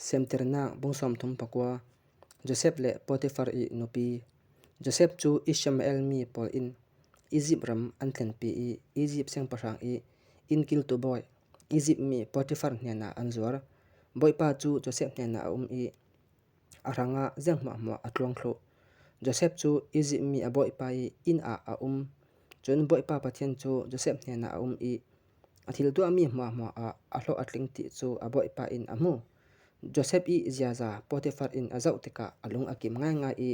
Semternak bung 39. Josef le Potifar i nupi. Josef cu Ishmael mi pawl in Izipt ram an thlenpi i Izipt siangpahrang i innkiltu bawi Izipt mi Potifar hnenah an zuar. Bawipa cu Josef hnenah a um i a hrangah zenghmuahhmuah a tluang thluh. Josef cu Izipt mi a bawipa i inn ah a um. Cun Bawipa Pathian cu Josef hnenah a um i A thil tuahmi hmuahhmuah ah a hlawh a tling ti cu a bawipa in a hmuh. Josef i ziaza Potifar in a zoh tikah a lung a kim ngaingai i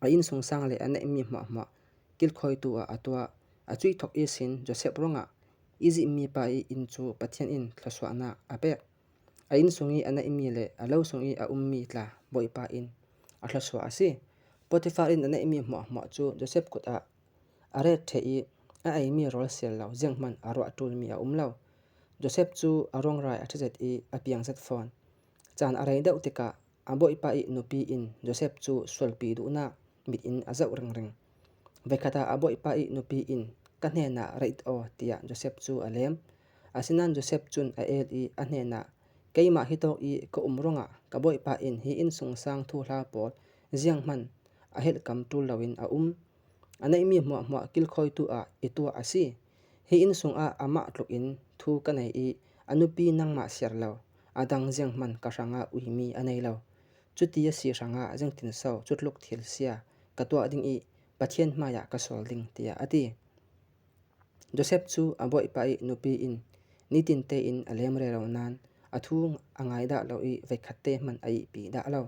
a innsung sang le a neihmi hmuahhmuah kilkhawitu ah a tuah. A cuihthawk i sin Josef ruangah Izipt mipa i inn cu Pathian in thluachuahnak a pek. A innsung i a neihmi le a lo sung i a ummi tla Bawipa in a thluachuah a si. Potifar in a neihmi hmuahhmuah cu Josef kut ah A ret ṭheh i a eimi rawl sial lo zeihmanh a ruah ṭulmi a um lo. Josef cu a ruangrai a ṭhazet i a piangzet fawn. Caan a rei deuh tikah a bawipa i nupi in Josef cu sualpi duhnak mit in a zoh ringring. Voikhat ah a bawipa i nupi in ka hnenah reit aw tiah Josef cu a lem. Asinain Josef cun a el i a hnenah keimah hi tawk i ka um ruangah ka bawipa in hi innsung sang thuhla pawl zianghmanh a helhkam ṭul loin a um. A neihmi hmuahhmuah kilkhawitu ah i tuah a si. Hi innsung ah amah tluk in thu ka nei i a nupi nangmah siar lo, a dang zianghmanh ka hrangah uimi a nei lo. Cuti a si hrangah zingtinso cu tluk thil sia ka tuah ding i Pathian hmaiah ka sual ding tiah a ti. Josef cu a bawipa i nupi in nitin tein a lem rero nain a thu a ngai dah lo i voikhat te hmanh a ihpi dah lo.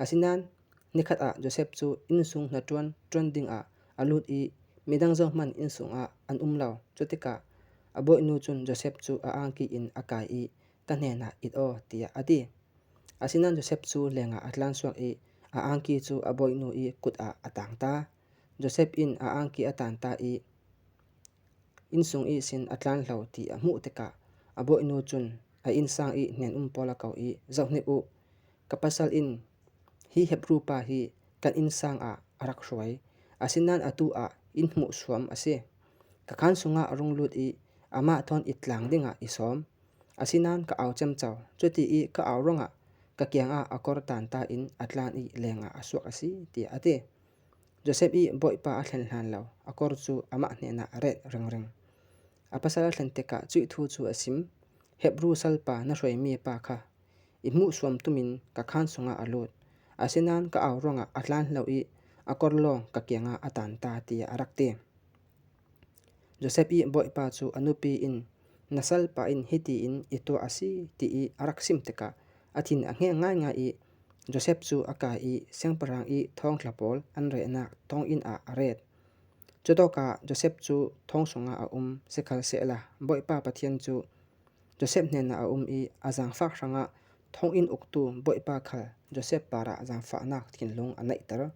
Asinain Nikhat ah Josef cu innsung hnaṭuan ṭuan dingah a lut i midang zohhmanh innsung ah an um lo. Cutikah a bawinu cun Josef cu a angki in a kai i ka hnenah it aw tiah a ti. Asinain Josef cu lengah a tlansuak i a angki cu a bawinu i kut ah a tang ta. Josef in a angki a tan ta i innsung ihsin a tlanhlo ti a hmuh tikah a bawinu cun a innsang i hnen-um pawl a ko i, Zohhnik u, ka pasal in Hi Hebru pa hi kan innsang ah a rak hruai, asinain atu ah inn hmuhsuam a si. Ka khaan chungah a rung lut i amah thawn i tlang dingah i sawm. Asinain ka au cemco, cuti i ka au ruangah ka kiangah a kor tanta in a tlan i lengah a suak a si, tiah a ti. Josef i bawipa a thlen hlan lo, a kor cu amah hnenah a ret ringring. A pasal a thlen tikah cuih thu cu a sim, Hebru salpa na hruaimi pa kha i hmuhsuam tum in ka khaan chungah a lut. Asinain ka au ruangah a tlan lo i a kor lawng ka kiangah a tan ta tiah a rak ti. Josef i bawipa cu a nupi in na salpa in hiti in i tuah a si ti i a rak sim tikah a thin a hngeng ngaingai i Josef cu a kai i siangpahrang i thongtla pawl an rehnak thonginn ah a ret. Cutawkah Josef cu thong chungah a um sikhalsehla Bawipa Pathian cu Josef hnenah a um i a zaangfak hrangah thonginn uktu bawipa khal Josef parah zaangfahnak thinlung a neihter.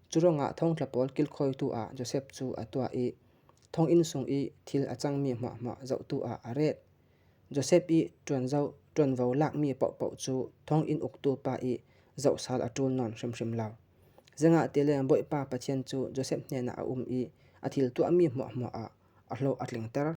Curuangah thongtla pawl kilkhawitu ah Josef cu a tuah i thonginn sung i thil a cangmi hmuahhmuah zohtu ah a ret. Josef i ṭuanvo lakmi paohpaoh cu thonginn uktu pa i zohsal a ṭul nawn hrimhrim lo. Zeicahtiah Bawipa Pathian cu Josef hnenah a um i a thil tuahmi hmuahhmuah ah a hlawh a tlingter.